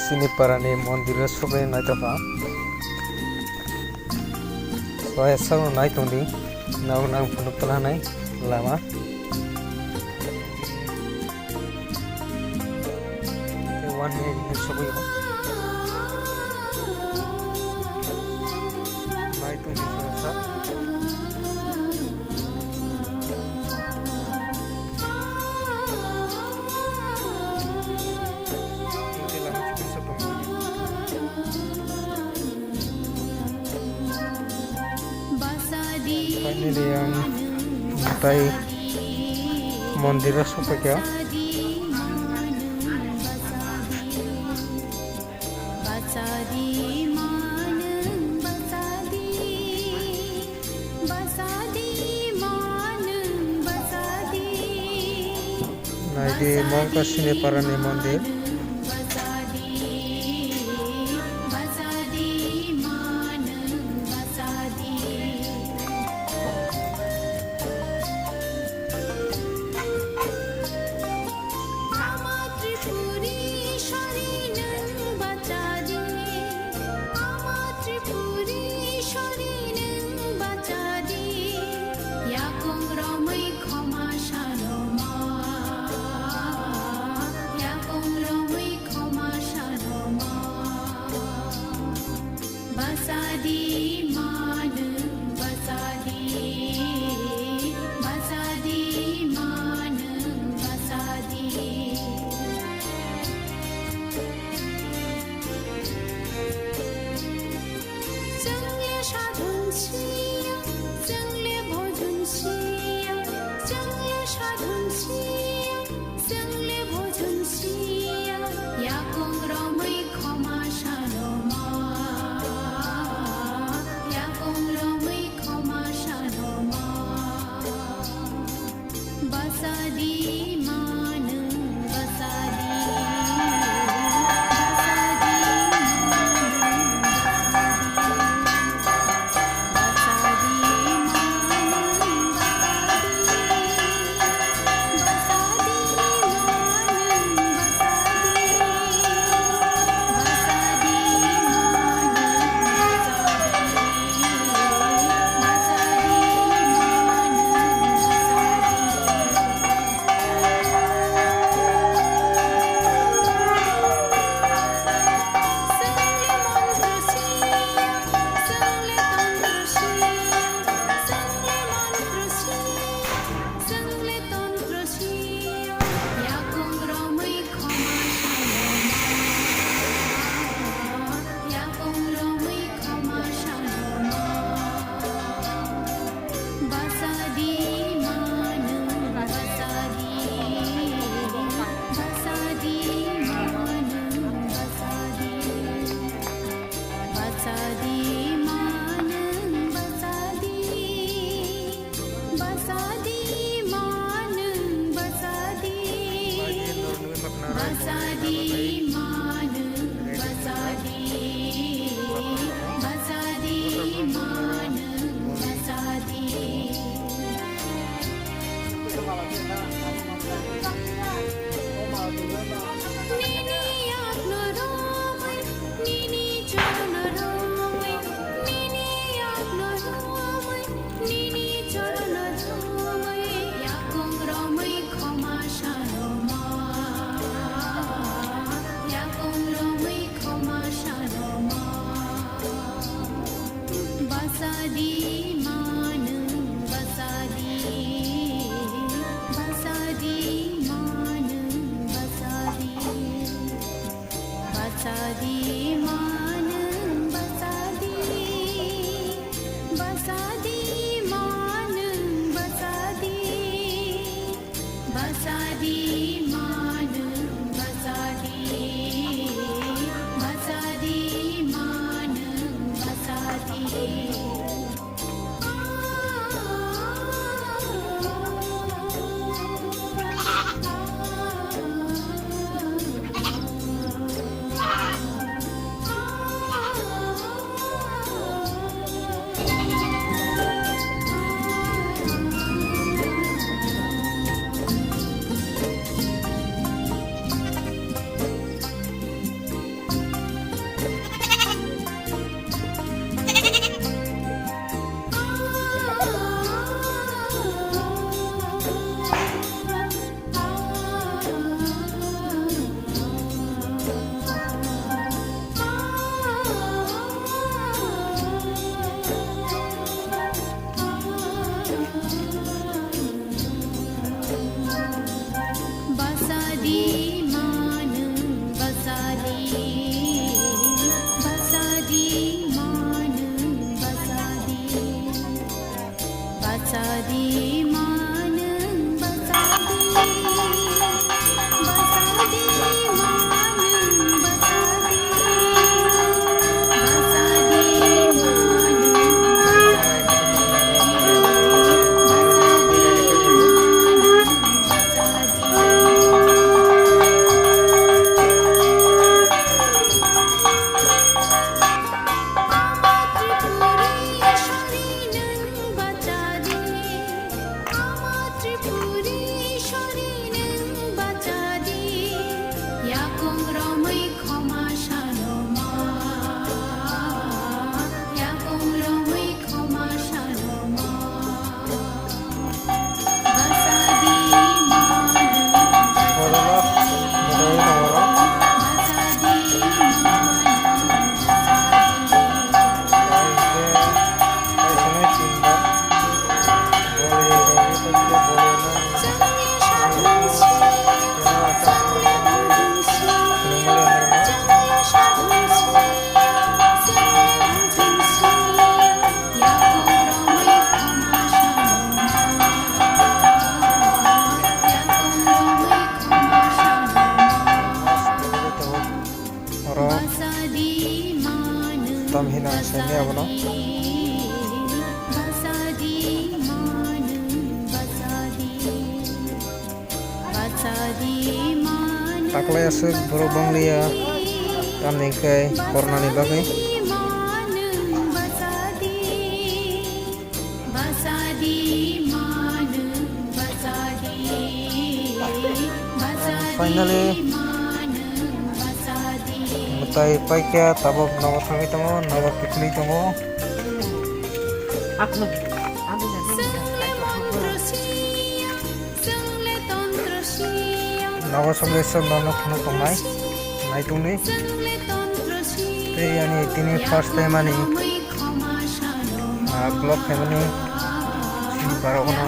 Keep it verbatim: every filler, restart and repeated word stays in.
Chini parani mondir o sobai naitokha. Soya salo nai tongdi. Nang nang phunuk tala nai lama. One minute ni sobai o. Nai tongdi soya sa. Finally, ang tai mondir o sopaikha. Naidi, Mongkha Siniparani mondir. Ama Tripuri sori nwng bachadi, ama Tripuri sori nwng bachadi, yakung romwi khoma sano ma, yakung romwi khoma sano ma. Bachadi ma nwng bachadi, bachadi ma nwng bachadi. Chwngle sadhon siya, chwngle bhojon siya, chwngle sadhon siya. Chwngle bhojon siya, yakung romwi khoma sano ma, yakung romwi khoma sano ma. Bachadi ma nwng bachadi, bachadi ma nwng bachadi. Bachadi ma nwng bachadi, bachadi ma nwng bachadi, bachadi ma nwng bachadi, bachadi ma nwng bachadi, bachadi ma nwng bachadi, bachadi ma nwng bachadi. Nini yakno romwi, nini chorono romwi, nini yakno romwi, nini chorono romwi, yakung romwi khoma sano ma, yakung romwi khoma sano ma. Bachadi ma nwng bachadi, bachadi ma nwng bachadi, bachadi ma nwng bachadi, bachadi ma nwng bachadi. Bachadi ma nwng bachadi, bachadi ma nwng bachadi. Taklai aswk borok banglia tamni khe corona ni bagwi. Finally, mwtai paikha, tabuk nogo thangwi tongo, nogo kiphilwi tongo. Nogo somresa nono phunuk tongnai, naitungni. Tei ani tini first time ani, ah, vlog khaimani sini barok no.